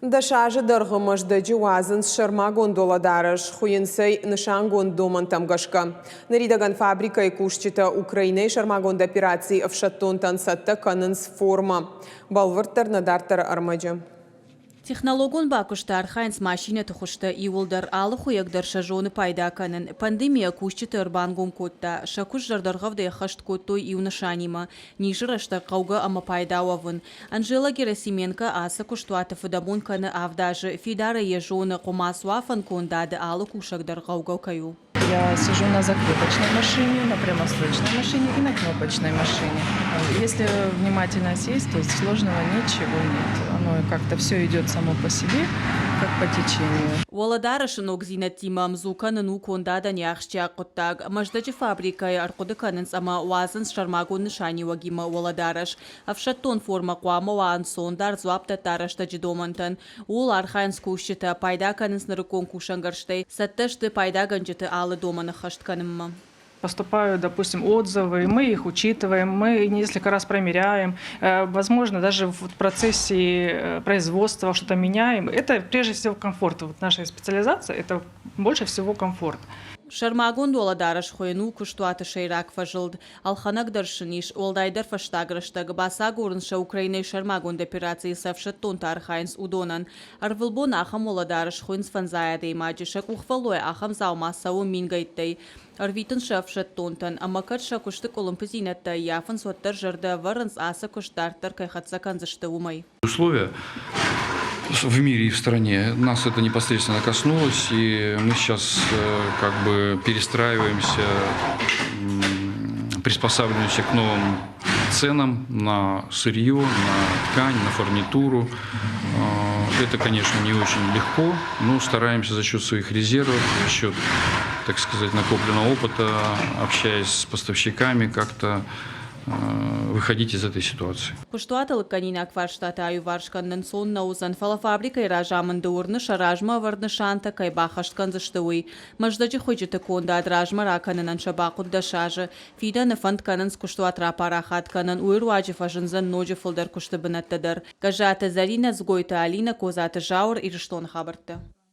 10 азы дӕргъы Мӕздӕджы уадзынц сӕрмагонд уӕлӕдарӕс, хуыйынц ӕй нысангонд домӕнтӕм гӕсгӕ. Ныридӕгӕн фабрикӕйы кусджытӕ Украинӕйы сӕрмагонд операцийы ӕфсӕддонтӕн цӕттӕ кӕнынц формӕ. Бӕлвырддӕр нӕ дарддӕры ӕрмӕджы. Технологон бакуысты архайынц машинӕты хуызтӕ иууылдӕр, алы хуыйӕг дӕр сӕ зоны пайда кӕнын. Пандемия кусджыты ӕрбангом кодта, сӕ куыст зӕрдӕргъӕвдӕй ӕххӕст кодтой иу нысанимӕ, низы рӕстӕг хъӕугӕ ӕмӕ пайда уӕвын. Анжела Герасименко ацы куыстуаты фыдӕбон кӕны авд азы, фидарӕй йӕ зоны, хъуымацуафӕн кондады алы кусӕг дӕр хъӕугӕ кӕй у. Я сижу на закрепочной машине, на прямострочной машине и на кнопочной машине. Если внимательно сесть, то сложного ничего нет. Оно как-то все идет само по себе, как по течению. Уӕлӕдарӕсы ногдзинӕдтимӕ ӕмдзу кӕнын у кондадӕн йӕ ахсджиаг хъуыддаг. Мӕздӕджы фабрикӕйы ӕрхъуыды кӕнынц ӕмӕ уадзынц сӕрмагонд нысаниуӕгимӕ уӕлӕдарӕс. Ӕфсӕддон формӕ хъуамӕ уа ӕнцондӕр, дзуапп дӕтта рӕстӕджы домӕнтӕн. Ууыл архайынц кусджытӕ, пайда кӕнынц нырыккон кусӕнгӕрзтӕй, цӕттӕ сты пайдагӕнджыты алы домӕн ӕххӕст кӕнынмӕ. Поступают, допустим, отзывы, мы их учитываем, мы несколько раз промеряем, возможно, даже в процессе производства что-то меняем. Это прежде всего комфорт. Вот наша специализация – это больше всего комфорт. Сӕрмагонд уӕлӕдарӕс хуыйын у куыстуаты сӕйраг фӕзылд. Ӕлхӕнӕг дӕр сын ис, уӕлдайдӕр фӕстаг рӕстӕг бацагурынц сӕ Украинӕйы сӕрмагонд операцийы цы ӕфсӕддонтӕ архайынц, уыдонӕн. Ӕрвылбон ахӕм уӕлӕдарӕс хуыйынц фӕндзай адӕймаджы, сӕ къухфӕллойӕ ахӕм дзаума цӕуы мингӕйттӕй. Ӕрвитынц сӕ ӕфсӕддонтӕн, ӕмӕ кӕд сӕ куысты къуылымпыдзинӕдтӕ ӕййафынц, уӕддӕр зӕрдӕ ӕвӕрынц, ацы куыст дарддӕр кӕй хӕццӕ кӕндзысты, уымӕй. Условия в мире и в стране. Нас это непосредственно коснулось, и мы сейчас как бы перестраиваемся, приспосабливаемся к новым ценам на сырье, на ткань, на фурнитуру. Это, конечно, не очень легко, но стараемся за счет своих резервов, за счет, так сказать, накопленного опыта, общаясь с поставщиками, как-то выходить из этой ситуации. Куыстуаты лыггӕнинаг фарстатӕ аиуварс кӕнын ӕнцон нӕ уыдзӕн, фӕлӕ фабрикӕйы разамынды уырны, сӕ размӕ ӕвӕрд нысантӕ кӕй баххӕст кӕндзысты, уый. Мӕздӕджы хуыйджыты кондад размӕ ракӕнынӕн сӕ бахъуыд 10 азы. Фидӕны фӕнд кӕнынц куыстуат рапарахат кӕнын, уый руаджы фӕзындзӕн ноджы фылдӕр куысты бынӕттӕ дӕр. Гӕззаты Зӕринӕ, Дзгойты Алинӕ, Козаты Зауыр, Ирыстоны хабӕрттӕ.